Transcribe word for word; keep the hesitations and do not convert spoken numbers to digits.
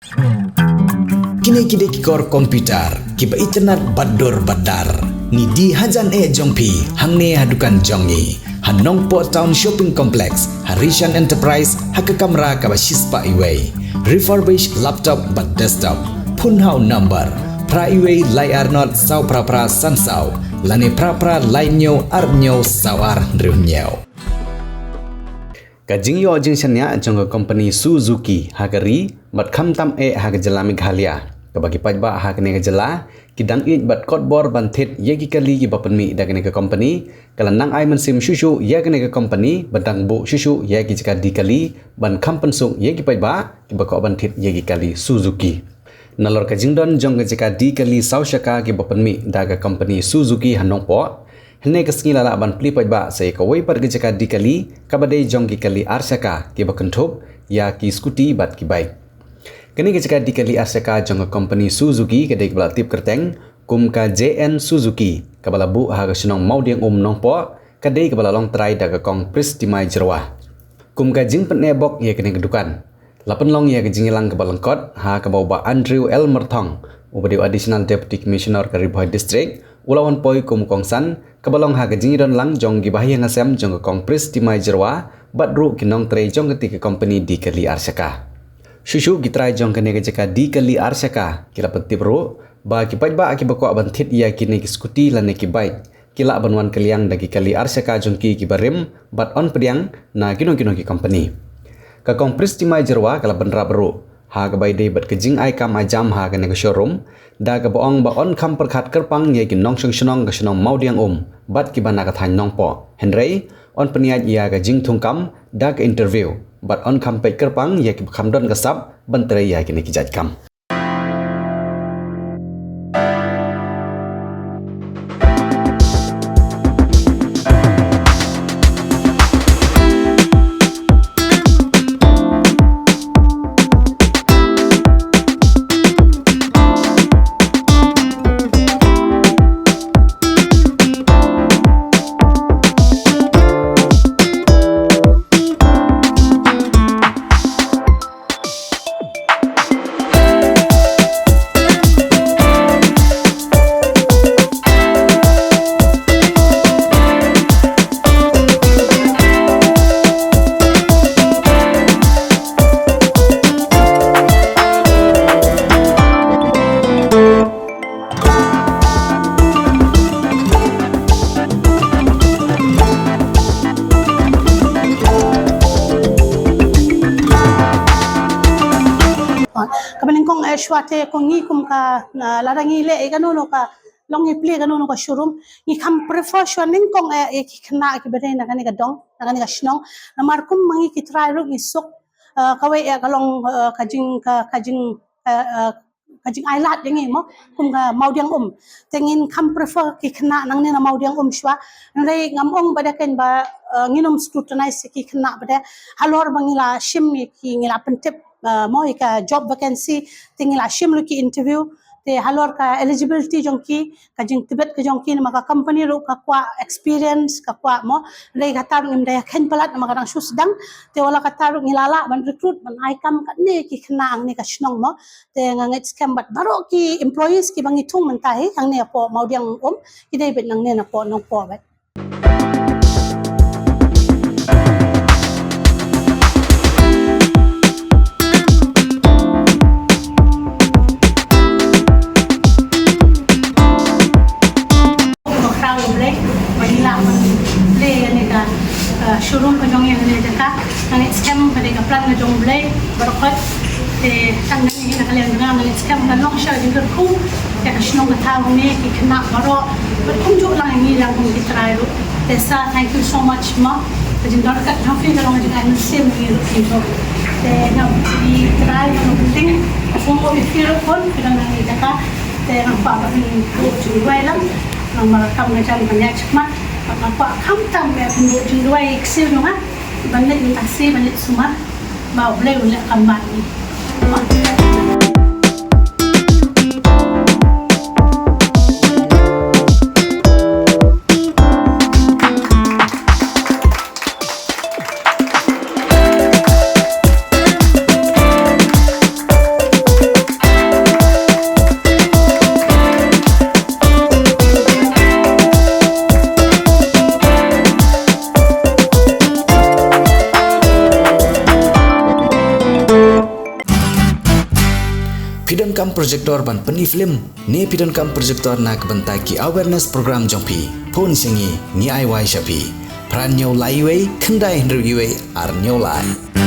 Kine ki dei ki kor computer kiba itynnad bad dur bad dar. Ngi die hajan eh jong phi hangne ha dukan jong ngi ha Nongpoh Town Shopping Complex, ha Rishan Enterprise, ha ka kamra kaba shispah iwei. Refurbish laptop bad desktop. Phone ha u number phra iwei lai ar not saw phra phra san saw lane phra phra lai hynñiew ar hynñiew saw ar hynriew hynñiew. Ka jingïoh jingshaniah jong ka company Suzuki ha ka ri bad khamtam eh ha ka jylla Meghalaya, kaba ki paidbah ha kane ka jylla ki dang ïeit bad kot bor ban thied ïa ki kali kiba pynmih da kane ka company, ka la nang ai mynsiem shuh shuh ïa kane ka company ba dang buh shuh shuh ïa ki jaka die kali ban kham pynsuk ïa ki paidbah kiba kwah ban thied ïa ki kali Suzuki. Nalor ka jingdon jong ka jaka die kali saw shaka kiba pynmih da ka company Suzuki ha Nongpoh, hynne ka sngi la lah ban plie paidbah sa ïa kawei pat ka jaka die kali kaba dei jong ki kali ar shaka kiba kynthup ïa ki scooty bad ki bike. Kane ka jaka die kali ar shaka jong ka company Suzuki ka dei kaba la tip kyrteng kum ka J N Suzuki, kaba la buh ha ka shnong Mawdiangum, Nongpoh, ka dei kaba la long trai da ka Kong Pristimai Jyrwa. Kum ka jingpyneh bok ïa kane ka dukan, la pynlong ïa ka jingïalang kaba lyngkot ha kaba u Bah Andrew L Myrthong, uba dei u Additional Deputy Commissioner ka Ri Bhoi District, u la wan poi kum u kongsan, kaba long ha ka jingïadon lang jong ki bahaïing hasem jong ka Kong Pristimai Jyrwa bad ruh ki nongtrei jong katei ka company die kali ar shaka. Shuh shuh ki trai jong kane ka jaka die kali ar shaka ki la pyntip ruh ba ki paidbah kiba kwah ban thied ïa kine ki scooty lane ki bike ki lah ban wan kylliang da ki kali ar shaka jong ki kiba rim bad yn pdiang na kino kino ki company. Ka Kong Pristimai Jyrwa ka la bynrap ruh ha kaba ïadei bad ka jingai kam ai jam ha kane ka showroom, da kaba ong ba yn kham pyrkhat kyrpang ïa ki nongshong shnong ka shnong Mawdiangum bad kiba na ka thaiñ Nongpoh, hynrei yn pynïaid ïa ka jingthung kam da ka interview bad yn kham peit kyrpang ïa kiba kham don ka sap ban trei ïa kine ki jait kam. Kaba nyngkong, eh, shuwa te ko ngi kum ka, na, lada ngi leh, eh, kano kano ka, long ngi plie kano kano ka showroom, ngi kham prefer shuwa nyngkong, eh, eh, ki khynnah kiba dei na kane ka dong, na kane ka shnong. Namar kum ma ngi ki trai ruh ngi suk, eh, kawei, eh, ka long, eh, ka jing, ka, ka jing, eh, eh, ka jingai lad ïa ngi mo, kum ka Mawdiangum. Te ngin kham prefer ki khynnah nangne na Mawdiangum shuwa. Hynrei ngam ong ba dei kein ba, eh, ngin ym scrutinize ïa ki khynnah ba dei. Halor ba ngi la shim ïa ki, ngi la pyntip, eh, mo ïa ka job vacancy, te ngi la shim ruh ki interview. Te halor ka eligibility jong ki, ka jingtbit ka jong ki, namar ka company ruh ka kwah experience, ka kwah mo. Hynrei kata ruh ngim da ïa kheiñ palat namar ka dang shu sdang. Te wat la kata ruh ngi la lah ban recruit, ban ai kam katne ki khynnah hangne ka shnong mo. Te nga ngeit skhem bad baroh ki employees kiba ngi thung mynta hi hangne hapoh Mawdiangum, ki dei beit nangne napoh Nongpoh beit. Ko khraw U Blei ba ngi lah ban plie ïa kane ka, eh, showroom ka jong ngi ha kane ka jaka. Nga ngeit skhem ba dei ka plan ka jong U Blei baroh khoit. Te tang ngi na ka liang jong nga, nga ngeit skhem ka long sha ka jingkyrkhu ïa ka shnong ka thaw ne ki khynnah baroh bad kumjuh lang ïa ngi lang kum ki trai ruh. Te sa, thank you so much ma. Ka jingdon ryngkat jong phi ka long ka jingai mynsiem ïa ngi ruh kumjuh. Te nga, ki trai, nga pynthing, ka sngewbha ïa phi ruh pun phi don ha kane ka jaka. Te nga kwah ba phin buh jingduwai lang, namar kam ka jam ka ïaid shakhmat. Nga kwah khamtam ba phin buh jingduwai ïa ki ksiew jong nga ban leit mynta shi, ban leit sumar. Ba U Blei un leh kam bad ngi. Kam projector ban pyni film ne phi donkam projector na ka bynta ki awareness program jong phi, phone sha ngi, ngi ai wai sha phi. Phra hynñiew lai wei khyndai hynriew wei ar hynñiew lai.